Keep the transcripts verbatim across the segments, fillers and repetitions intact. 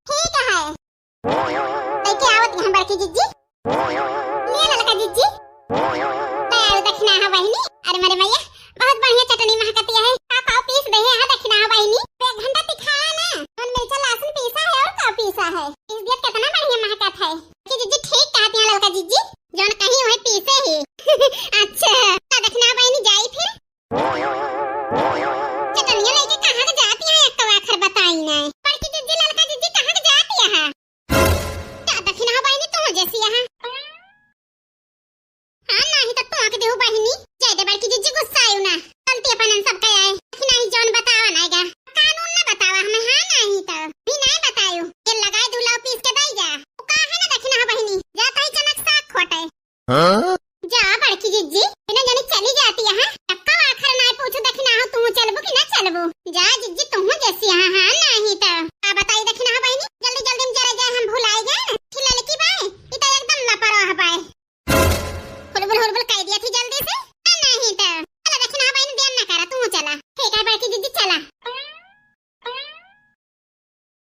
ठीक है। लइके आवत यहाँ बड़की जिज्जी। ले ललका जिज्जी। ले आओ दखिनहा बहिनी। अरे मोरे मइया, बहुत बढ़िया चटनी महकतिया है। का पाव पीस दे है, हाँ दखिनहा बहिनी। एक घंटा तिखाया ना। जौन मिर्चा लहसुन पीसा है और का पीसा है। पीस दिया, कितना बढ़िया महकत है। कि जिज्जी ठीक कहत यहाँ ललका जिज्जी। जौन कहीं वही पीसे ही। अच्छा, का दखिनहा बहिनी जाई फिर? चटनिया लइके कहाँ के जाती है, एक तो आखिर बताई ना। बड़की जिज्जी, ललका जिज्जी, कहाँ के जाती है? का दखिनहा बहिनी, तू जैसी यहाँ। हाँ, नाही तो तू आके देहू बहिनी। जाए दे बड़की जिज्जी, गुस्सा आयु ना। गलती अपन हम सबका आए। कि नाही जौन बतावा ना गा। कानून ना बतावा हमें, हाँ नाही तो। भी नाही बतायु। ये लगाए दू लाव पीस के दई जा। वो का है ना दखिनहा बहिनी। जा तही चनक साग खोटे। हाँ? जा बड़की जिज्जी, बिना जाने चली जाती है। टक्का आखर ना पूछू दखिनहा, तू चलबू कि ना चलबू? जा जिज्जी, तू जैसी यहाँ, हाँ, नाही तो। का बताई दखिनहा बहिनी, जल्दी जल्दी में जरा जाए, हम भुलाई गए। थी ललकी बाय, ई तो एकदम लापरवाह बाय। हुलबुल हुलबुल कह दिया थी जल्दी से, हाँ, नाही तो। चला दखिनहा बहिनी, देर ना करा, तू चला। ठीक है बड़की जिज्जी, चला।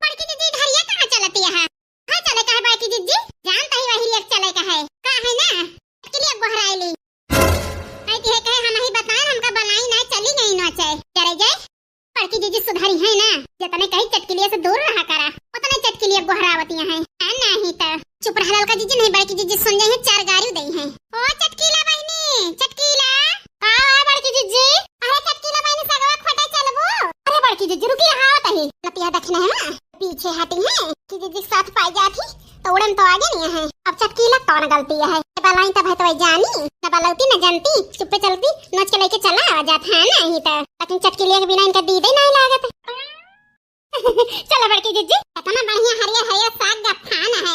बड़की जिज्जी, धरिया कहाँ चलती है? हाँ, चले का है बड़की जिज्जी? जानता ही वही एक चले का है। का है ना? चटकिलिया गोहराइली। आई कहे, कहे हम ही बताए, हमका बलाई ना, चली गई नोचे। करे जाए? बड़की जिज्जी सुधरी है ना? जतने कही चटकिलिया से दूर रहा करा, उतने चटकिलिया गोहरावतिया है। आ, नाही तो। चुप रह ललका जिज्जी, नहीं बड़की जिज्जी सुन जाई है, चार गारी दई है। ओ चटकीला बहिनी, चटकीला। का बा बड़की जिज्जी? अरे चटकीला बहिनी, सगवा खोटे चलबू? अरे बड़की जिज्जी रुकी, रहा आवत ही। नतिया दखिनहा पीछे हटी है कि जिज्जी के साथ पाई जात ही तो उड़न तो आगे नहीं है। अब चटकीला कौन गलती है? बलाई तब है तो जानी, न बलौती न जनती, चुप्पे चलती नोच के लइके चला आवा जात है, नाही तो। लेकिन चटकीलिया के बिना इनका दीदे नाही लागत। चला बड़की जिज्जी, इतना बढ़िया हरियर हरियर साग का फान है।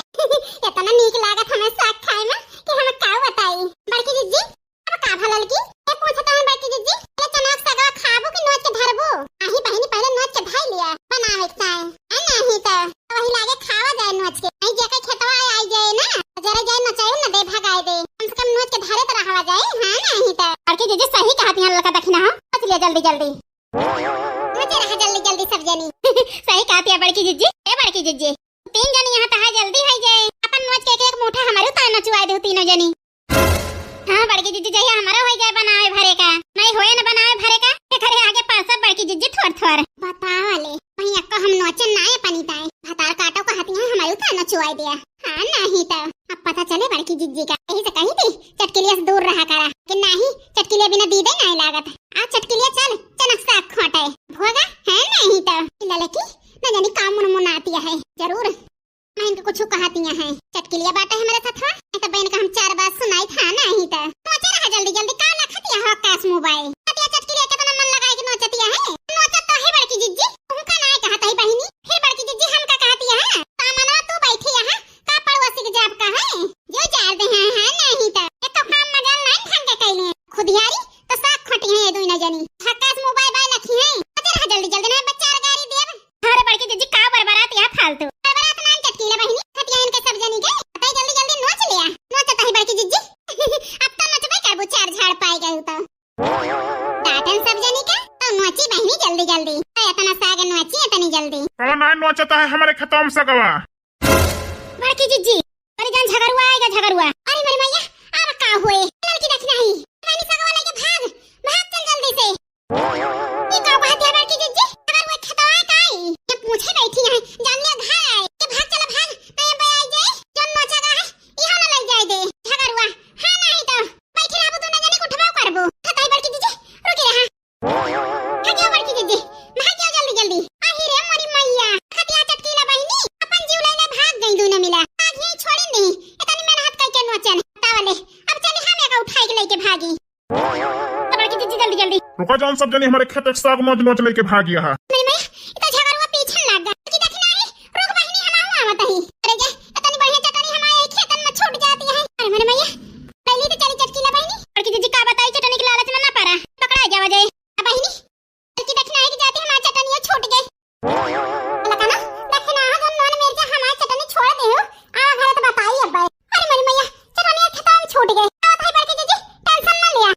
इतना नीक लागत हमें साग खाए में कि हम का बताई। बड़की जिज्जी, अब का भलल की? ये पूछता है बड़की जिज्जी, ये चना के सगवा खाबू कि नोच के धरबू? आही बहिनी पहले नोच के धर लिया, बनावे के चाहे। आ नाही तो वही लागे खावा जाए नोच के। नहीं जेकर खेतवा आई जाए ना, जरा जाए नोचाई न दे भगाए दे। कम से कम नोच के धरे तो रहवा जाए, हाँ नाही तो। बड़की जिज्जी सही कहत यहाँ ललका दखिनहा, नोच लिया जल्दी जल्दी। नोचे रहा जल्दी जल्दी सब जनी। सही कहत है बड़की जिज्जी। ए बड़की जिज्जी, तीन जनी यहाँ तहा जल्दी है जाए, अपन नोच के एक एक मुठा हमारे उतार नचुआ दे तीनों जनी। हाँ बड़की जिज्जी, जहिया हमारा हो जाए बनावे भरे का, नहीं होए न बनावे भरे का, के घरे आगे पास सब बड़की जिज्जी थोर थोर। बतावा ले, भैया को हम नोचे ना है पनी ताए, भतार काटो का हतिया हमारे उतार नचुआ दिया। हाँ, नाही तो। अब पता चले बड़की जिज्जी का। यही से कही थी, चटकिलिया से दूर रहा करा। कि नाही, चटकिलिया बिना दीदे नाही लागत। आ चटकिलिया चल, चनक साग खोटे। भोगा है नाही तो। ललकी, न जानी का मुनमुनातिया है। जरूर। मैं इनके कुछ कहतिया है। चटकिलिया बाटे हमारे साथ, हाँ? नहीं तो बहन का हम चार बात सुनाई था नाही तो। नोचे रहा जल्दी जल्दी, का लखतिया हो कास मोबाइल। कतिया चटकिलिया कितना मन लगाए के नोचतिया है। नोचत तो है बड़की जिज्जी, तुमका ना कहत है बहिनी। फिर बड़की जिज्जी हमका कहतिया है। सामना तू बैठी यहाँ, का पड़ोसी के जाब का है? जो जाल दे हैं, हैं, नहीं तो। एक तो काम मजाल नहीं ढंग के कैले। खुदियारी तो साग खोटी हैं ये दोनों जनी। हक्कास मुंह बाय बाय लखी हैं। अरे रहा जल्दी, जल्दी ना बच्चा और गारी देब। अरे बड़की जिज्जी का बरबरात यहाँ फालतू। बरबरात नाम चटकीला बहिनी, खतिया इनके सब जनी के। बताई जल्दी, जल्दी नोच लिया। नोच तो ही बड़की जिज्जी। अब तो नोचबे करबू, चार झाड़ पाए गए तो। डांटन सब जनी के, तो नोची बहिनी जल्दी, जल्दी। तो इतना साग नोची इतनी जल्दी। कौन आए नोचता है हमारे खेतों में सगवा? बड़की जिज्जी, अरे जान झगरुआ आएगा, झगरुआ। अरे मोरी मैया, अब का हुए? ललकी देख नहीं। मैंने सगवा लेके भाग, भाग चल जल्दी से। ये का कहत है बड़की जिज्जी? झगरुआ खेतवा है काई? ये पूछे बैठी है, जान लिया घर आए। ये भाग चला भाग, नहीं अब आई जाए, जौन नोचा गा है, इहो न लग जाए दे, झगरुआ। हाँ नहीं तो, बैठी रहबू तू न जाने उठबो करबू। खताई बड़की जिज्जी, रुकी रहा। भाग्यो बड़की जिज्जी, भाग्यो जल्दी जल्दी। आही रे मोरी मैया, खतिया चटकीला बहिनी, अपन जीव ले ले भाग गई दोनों मिला। आज ही छोड़ी नहीं, इतनी मेहनत करके नोचन। बतावले, अब चली हम एका उठाई के लेके भागी। तो बड़की जिज्जी जल्दी जल्दी। रुका जान सब जनी हमारे खेत एक साग नोच नोच लेके भागी है। मेरी मैया, इतना झगड़ुआ पीछे लग गया। कि देखी नहीं, रुक बहिनी हम आऊ आवत ही। अरे जा, इतनी बढ़िया चटनी हमारे खेतन में छूट जाती है। अरे मेरी मैया, पहली तो चली चटकीला बहिनी। बड़की जिज्जी का बताई चटनी के लालच में ना पड़ा, पकड़ा जावा जाए। बहिनी, बल्कि दखिना है कि जाती हमार चटनिया छूट गई। लगा ना, दखिना है जो नॉन मिर्चा हमार चटनी छोड़ दे हो, आ घर तो बताई अब। अरे मोरी मैया, चटनिया खत्म छूट गई। आवत है बड़की जिज्जी, टेंशन ना लिया।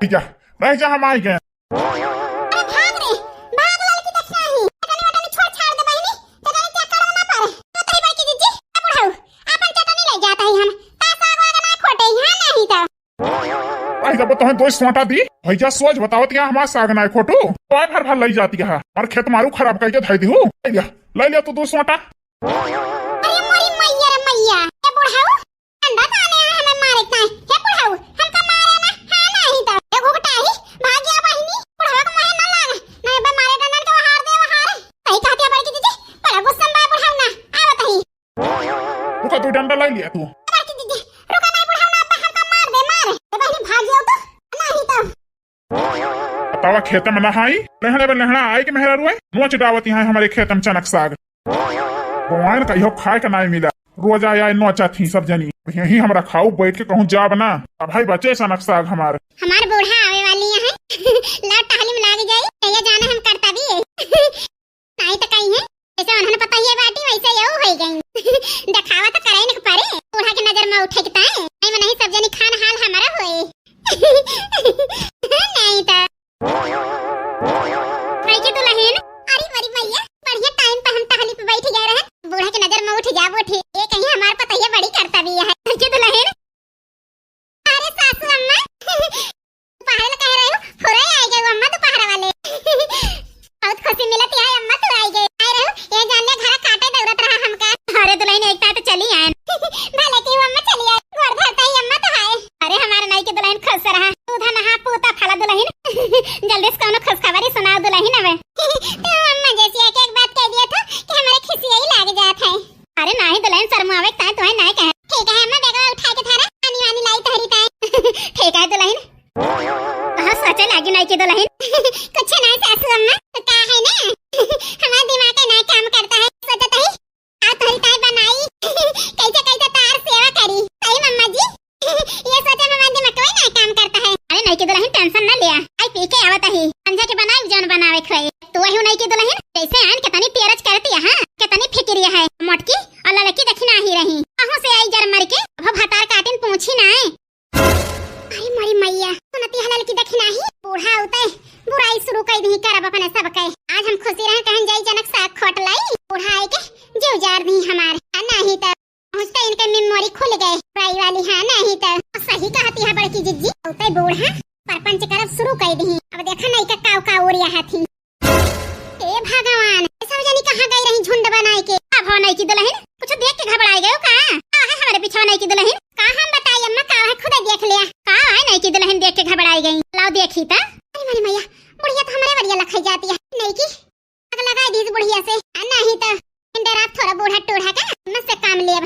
रह जा, रह जा, हम आई गए। अरे भाग रे, भाग ललकी दखिना ही। चटनी वटनी छोड़ छाड़ दे। तोहे दो सोटा दी, भैया सोच बतावत या हमार साग नाय खोटू, तोहे भर भर लई जाती है, हमार खेत मारू खराब कइके धई दिहू। लई लिया, लई लिया तू दो सोटा। अरे मोरी मैया रे मैया, ए बुढ़ऊ, डंडा ताने है हमें मारे के ताई। हे बुढ़ऊ, हमका मारे ना, हाँ नहीं तो। ए घुघटाही, भाग गया बहिनी, बुढ़ऊ के मुँहे ना लाग, नहीं बे मारे डंडन के वहार दे वहार। सही कहती है बड़की दीदी, बड़ा गुस्सा में बा बुढ़ऊ ना, आवत ही। रुका, तू डंडा लाई लिया तू। बड़की दीदी, रुका नहीं बुढ़ऊ ना, अब हमका मार दे, मार। ए बहिनी भाग जाओ तो, नहीं तो। बतावा खेत में नहाई, लहणे बे लहणा आई के मेहरारू है, नोच डावत यहाँ हमरे खेत में चनक साग। भगवान कहियो खाए के नाई मिला, रोज आया नोचा थी सब जनी। यही हमरा खाऊ बैठ के कहूँ जाब ना। अब भाई बचे चनक साग हमार। हमार बूढ़ा आवे वाली है, ला टहली में लाग जाई, ये जाना हम करता भी है। नाई तो कहीं है, जैसे उन्होंने पता ही है बाटी, वैसे यहू होई गई। देखावा तो करे न परे, बूढ़ा के नजर में उठे के ताए। नहीं में नहीं सब जनी खान हाल हमारा होए। नहीं तो। भाई के दुल्हन, अरे बड़ी भैया, बढ़िया टाइम पे हम टहली पे बैठ गए रहे। बूढ़ा के नजर में उठ जा, उठे। ये कहीं हमार पतैया बड़ी करता भी है। भाई के दुल्हन, अरे सासू अम्मा, दोपहर वाले कह रहे हो, फुरे आ गए अम्मा दोपहर वाले। बहुत खुशी मिलत है अम्मा, तू आई गए। आए रहो, ये जान ले घर काटे दौड़त रहा हमका। अरे दुल्हन, एक ताई तो चली आए। भले की अम्मा चली आए, गोड़ धरता ही अम्मा तो आए। अरे हमारे नाई की दुल्हन खुश रहा, तू था नहा पूता फला दुल्हन। जल्दी से कौनो खुशखबरी सुनाओ दुल्हन अब। तू अम्मा जैसी एक एक बात कह दिया था कि हमारे खिसिया ही लाग जात है। अरे नाही दुल्हन, शर्मावे के ताई तोहे नाही कहे। ठीक है अम्मा, बैगवा उठा के थारा पानी वानी लाई तोहरी ताई। ठीक है दुल्हन। कहाँ सोचे लागी नाई की दुल्हन? कुछ नाही सासू अम्मा, तो का है ना, हमारा दिमाग है ना काम करता है, सोचत ही आ तोहरी ताई बनाई, कैसे कैसे तार सेवा करी। सही मम्मा जी, ये सोचे में हमारा दिमाग कोई ना काम करता है। अरे नाई की दुल्हन टेंशन ना लिया, आई पी के आवत ही, संझा के बनाई जौन बनावे खोई। तू वही नाई की दुल्हन, जैसे आन कितनी पेरज करती है, हाँ? कितनी फिक्रिया है। मोटकी और ललकी दखिना ही रही, कहूँ से आई जर मर के, अब भतार काटिन पूछी ना है। अरे मोरी मैया, सुनती है ललकी दखिना ही, बूढ़ा होते बुराई शुरू कर दी करब अपने सबके। आज हम खुशी रहे कहन जाई जनक साग खोट लाई, बूढ़ा आए के जीव जार दी हमार, आ नहीं तो पहुँचते इनके मेमोरी खुल गए, बुराई वाली, हाँ नहीं तो। सही कहती है बड़की जिज्जी, होते बूढ़ा परपंच करब शुरू कर दी। अब देखा नहीं का काव का ओरिया हाथी। हे भगवान, ये सब जनी कहाँ गई रही झुंड बनाए के? अब हो नाई की दुल्हन, कुछ देख के घबराए गयो का? का है हमारे पीछे नाई की दुल्हन? का हम बताई अम्मा, का है खुद देख लिया। का है नाई की दुल्हन देख के घबराए गई? लाओ देखी ता। अरे मोरी मैया, बुढ़िया तो हमारे बढ़िया लखाई जाती है। नाई की आग लगा दी इस बुढ़िया से, आ नहीं तो इन रात थोड़ा बूढ़ा टूढ़ा का मत से काम लिया।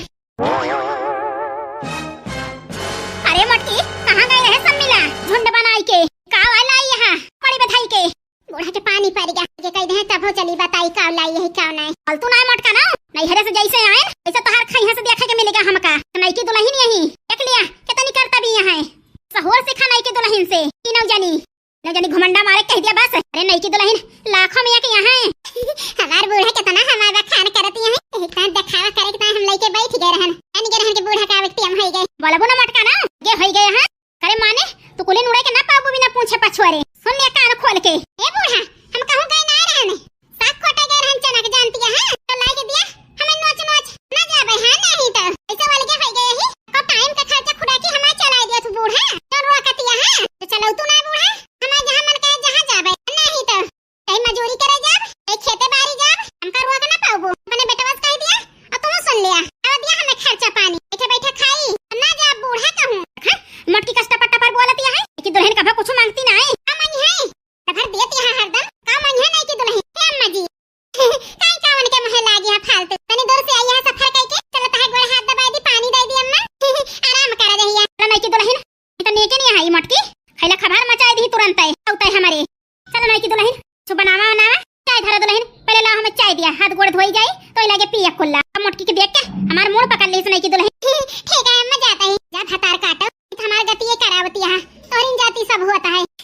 अरे मोटकी, कहाँ गए रहे सब मिला झुंड बनाई के? का वाला आई यहाँ बड़ी बधाई के? बूढ़ा के पानी पड़ गया, के कह दे तब हो चली बताई का लाई है का नहीं। फालतू ना मोटका ना, नहीं हरे से जैसे आए ऐसे तोहार खैहा से देखे के मिलेगा हमका। नाई की दुल्हन यही देख लिया कितनी करता भी यहाँ है। सहूर सिखा नाई की दुल्हन से तीनों जनी। ना जानी घमंडा मारे कह दिया बस। अरे नाई की दुल्हन लाखों में एक यहाँ है। हमार बूढ़ा कितना हमार बखान करती है। इतना दिखावा करे के हम लेके बैठ गए रहन। जानी गए रहन के बूढ़ा का व्यक्ति हम होई गए। बोलबो ना मोटका ना, ये होई गए हैं। करे माने तू कुली उड़े के ना पाबू बिना पूछे पछुआरे। सुन ले कान खोल के। ए बूढ़ा, हम कहूँ गए ना रहन। साग खोटे गए रहन चना के जानती है, हाँ? तो लाई के दिया, हमें नोच नोच ना जाबे, हाँ? नहीं तो ऐसे वाले के होई गए ही, को टाइम का खर्चा खुराकी हमार चलाए दिया तू बूढ़ा, तो रोआ कतिया, हाँ? तो चलो तू ना बूढ़ा, हमार जहाँ मन करे जहाँ जाबे, नहीं तो कहीं मजूरी करे जाब, कहीं खेते बारी जाब, हमका रोआ के ना पाबू, अपने बेटवा से कह दिया, और तू सुन लिया, अब दिया हमें खर्चा पानी, बैठे बैठे खाई, ना जाब बूढ़ा कहूँ, हाँ? मोटकी कष्ट पट्टा पर बोलत है कि दुल्हन कभा कुछ मांगती ना है, हम नहीं है, सफर देत यहाँ हरदम, का मंगिया नहीं की दुल्हन? हे अम्मा जी, काई का उनके मुँहे लागी है फालतू? तनी दूर से आई है सफर कई के, चलो तहार गोड़ हाथ दबाई दी, पानी दे दी अम्मा, आराम करा रही है। चलो नहीं की दुल्हन, ये तो नेके नहीं आई मोटकी, खैला खबार मचाई दी तुरंत है, औते हमारे। चलो नहीं की दुल्हन, सो बनावा बनावा, चाय धरा दुल्हन, पहले ला हमें चाय दिया, हाथ गोड़ धोई जाई, तो लगे पिया कुल्ला। अब मोटकी के देख के हमार मूड़ पकड़ ली, नहीं की दुल्हन।